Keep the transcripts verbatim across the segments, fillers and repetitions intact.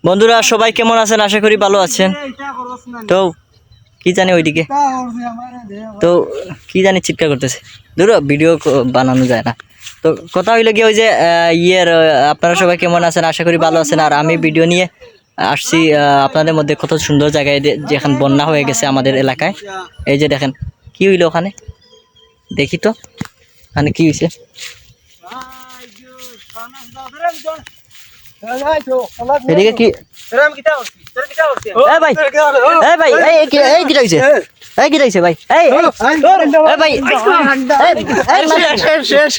বন্ধুরা, সবাই কেমন আছেন? আশা করি ভালো আছেন। তো কি জানি ওইদিকে, তো কি জানি চিৎকার করতেছে। ধুরো, ভিডিও ক-, বানানো যায় না। তো কথা হইলো গিয়া ওই যে, আহ, ইয়ের, আহ, আপনারা সবাই কেমন আছেন? আশা করি ভালো আছেন। আর আমি ভিডিও নিয়ে আসছি, আহ, আপনাদের মধ্যে কত সুন্দর জায়গায় দে-, যেখানে বন্যা হয়ে গেছে আমাদের এলাকায়। এই যে দেখেন, কি হইলো ওখানে, দেখি তো ওখানে কি হইছে। এদিকে কি? এ ভাই, এ ভাই, এই কি, এই কিতা হইছে? এই কিতা হইছে ভাই? এই, এই, এ ভাই, এই, এই, শেষ, শেষ, শেষ,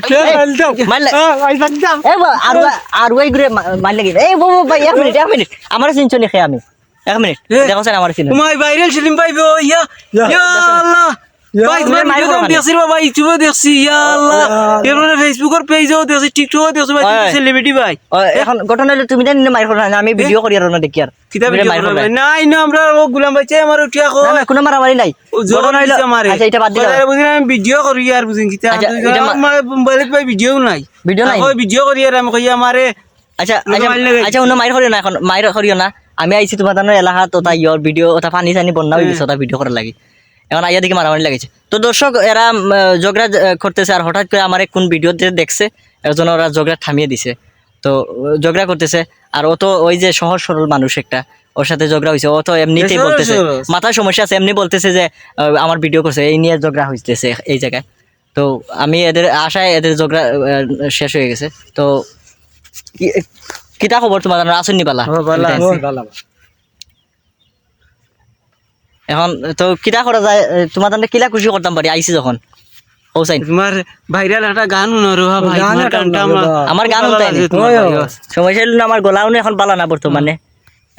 শেষ, এই, একদম। মারলে। এ বা, আর, আর ওই ঘুরে মা-, মারলে কি? এই বাবু ভাই, এক মিনিট, এক মিনিট। আমারে চিনছো নি খে আমি? এক মিনিট। এ, দেখো স্যার, আমারে চিনো। তোমার ভাইরাল সেলিম ভাই, ও ইয়া, ইয়া। ইয়া আল্লাহ। ইয়া ভাই, তোমার আল্লাহ। ভিডিও তো আমি দেখছি রে বাবা, YouTube-এ দেখছি, ইয়া আল্লাহ। ইয়া আল্লাহ। এরপরে Facebook-এর page-এও দেখছি, TikTok-এও দেখছি ভাই, তুমি ওই। সেলিব্রিটি ভাই। ওই, এখন ঘটনা হইলো তুমি জানি না মাইর করো না, আমি এ? ভিডিও করি আর না দেখি আর। কিতা তুমি ভিডিও মাইর করো করো না। ভাই? না, ইনো আমরা ও গুলাম ভাই চাই আমার উঠিয়া কো। না, না, কোনো মারামারি নাই। ও জোর ঘটনা হইলো, দিছে আমারে। আচ্ছা, এটা বাদ দিলাও। কইলে বুঝি না, আমি ভিডিও করি আর বুঝিন কিতা। আচ্ছা, তুই এটা আমার মা-, মোবাইলত ভাই ভিডিও নাই। ভিডিও নাই? আমি কই ভিডিও করি আর আমি কই আমারে আচ্ছা, ওটা আচ্ছা, মাইর লাগাই আচ্ছা, দিছে। অন্য মাইর করিও না এখন, মাইর করিও না। আমি আইছি তোমার জানো এলাকা তো তাই ওর ভিডিও, ওটা পানি চানি বন্যা হয়ে হ্যাঁ। গেছে, ওটা ভিডিও করার লাগি। এখন আইয়া দেখি মারামারি লাগাইছে। তো দর্শক, এরা, উম, আহ, ঝগড়া, আহ, করতেছে, আর হঠাৎ করে আমার কোন ভিডিওতে দেখছে, এর জন্য ওরা ঝগড়া থামিয়ে দিছে। তো, আহ, ঝগড়া করতেছে, আর ও তো ওই যে সহজ সরল মানুষ একটা, ওর সাথে ঝগড়া হইছে, ও তো এমনিতেই এ সহজ বলতেছে, সরল। মাথার সমস্যা আছে, এমনি বলতেছে যে, আহ, আমার ভিডিও করছে, এই নিয়ে ঝগড়া হইতেছে এই জায়গায়। তো আমি এদের আশায় এদের ঝগড়া, আহ, শেষ হয়ে গেছে। তো কি, কিতা খবর তোমার? আছো নি বালা? ও, বালা আছি। এখন তো কিতা করা যায়? এ, তোমার জন্য কিলা খুশি করতাম পারি, আইছি যখন। হোসাইন। তোমার ভাইরাল একটা গান হুনো রে, হ্যাঁ ভাই, গান তোমার একটা গানটা হুনো আমার রে, বাবা। আমার গান ভালো হুনতাই লাগছে নি? তোমার ওই, ভাই, ওই। ও। সমস্যা হইলো না, আমার গলাও নি এখন বালা না বর্তমানে।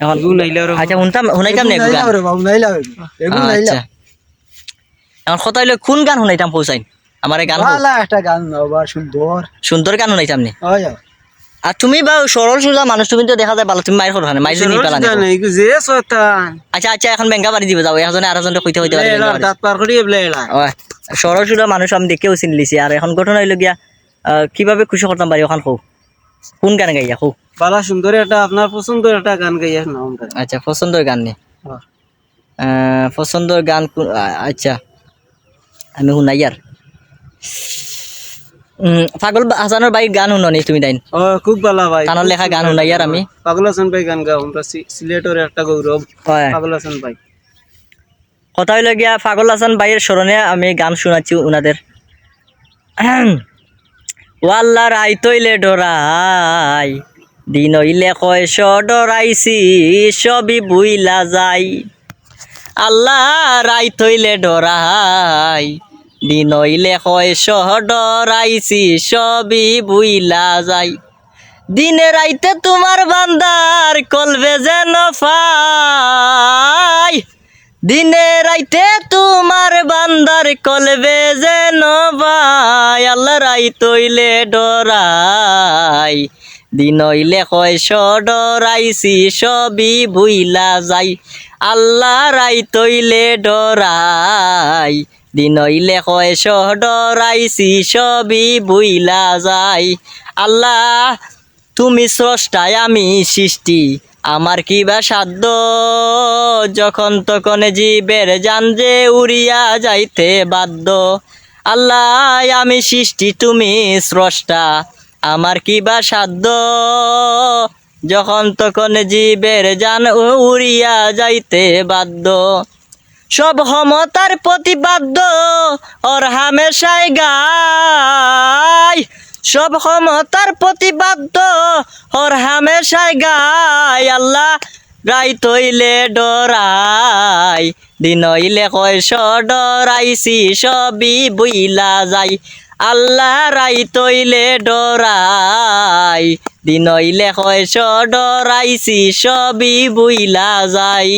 এখন এগুন আইলে ওরকম। আচ্ছা, হুনতাম, হুনাইতাম না এগুন একটু গান। আইলে ওরে বাবা, হুনাইলা ওরে। এগুন আইলা। আচ্ছা। এখন কথা হইলো কোন গান হুনাইতাম হোসাইন? আমার এই গান হুন। বালা একটা গান নাও বা সুন্দর। সুন্দর গান হুনাইতাম নি? ওই, ওই। আর তুমি বা সরল সোজা মানুষ, তুমি তো দেখা যায় বালা, তুমি মাইর করো না, মাইর নি সরল পালা সোজা নি। নাই, এগু যে শয়তান। আচ্ছা, আচ্ছা, এখন বেঙ্গা বাড়ি দিবে যাও, একজনে আরেকজনরে কইতে কইতে পারে বেঙ্গা এলা, বাড়ি। দাঁত বার করি এবলা এলা। ওই, সরল সোজা মানুষ আমি দেখেও চিনলিছি, আর এখন ঘটনা হইলো গিয়া, আহ, কিভাবে খুশি করতাম পারি ওখান কও? কোন গান গাইয়া কও? বালা সুন্দর একটা, আপনার পছন্দের একটা গান গাইয়া শোনাও আমরা। আচ্ছা, পছন্দের গান নি? হ্যাঁ। আহ, পছন্দের গান কো-, আ-, আচ্ছা, আমি হুনাইয়ার। উম, পাগল বা-, হাসানর ভাই গান হুনো নি তুমি তাইন? ও, খুব বালা ভাই, তানর খুব লেখা গান সুন্দর হুনাইয়ার গান। আমি। পাগল হাসান ভাই গান গাও, আমরা সি-, সিলেটর একটা গৌরব। হয়। পাগল হাসান ভাই। কথা হইলো গিয়া, পাগল হাসান ভাইয়ের স্মরণে আমি গান শোনাচ্ছি উনাদের। ও আল্লাহ, রাইত হইলে ডরাই, দিন হইলে কয় শো ডরাইছি, সবই ভুইলা যাই। আল্লাহ, রাইত হইলে ডরাই, দিন হইলে কয় শো ডরাইছি, সবই ভুইলা যাই। দিনে রাইতে তোমার বান্দার কলবে যেন পাই, দিনে রাইতে তোমার বান্দার কলবে যেন পাই। আল্লাহ, রাইত হইলে ডরাই, দিন হইলে কয় শো ডরাইছি, সবই ভুইলা যাই। আল্লাহ, রাইত হইলে ডরাই, দিন হইলে কয় শো ডরাইছি, সবই ভুইলা যাই। আল্লাহ, তুমি স্রষ্টা, আমি সৃষ্টি, আমার কিবা সাধ্য? যখন তখন জীবের জান যে উড়িয়া যাইতে বাধ্য। আল্লাহ, আমি সৃষ্টি, তুমি স্রষ্টা, আমার কিবা সাধ্য? যখন তখন জীবের জান উ-, উড়িয়া যাইতে বাধ্য। সব ক্ষমতার প্রতিপাদ্য, ওর হামেশায় গাই। সব ক্ষমতার প্রতিপাদ্য, ওর হামেশায় গাই। আল্লাহ, রাইত হইলে ডরাই, দিন হইলে কয় শো ডরাইছি, সবই ভুইলা যাই। আল্লাহ, রাইত হইলে ডরাই, দিন হইলে কয় শো ডরাইছি, সবই ভুইলা যাই।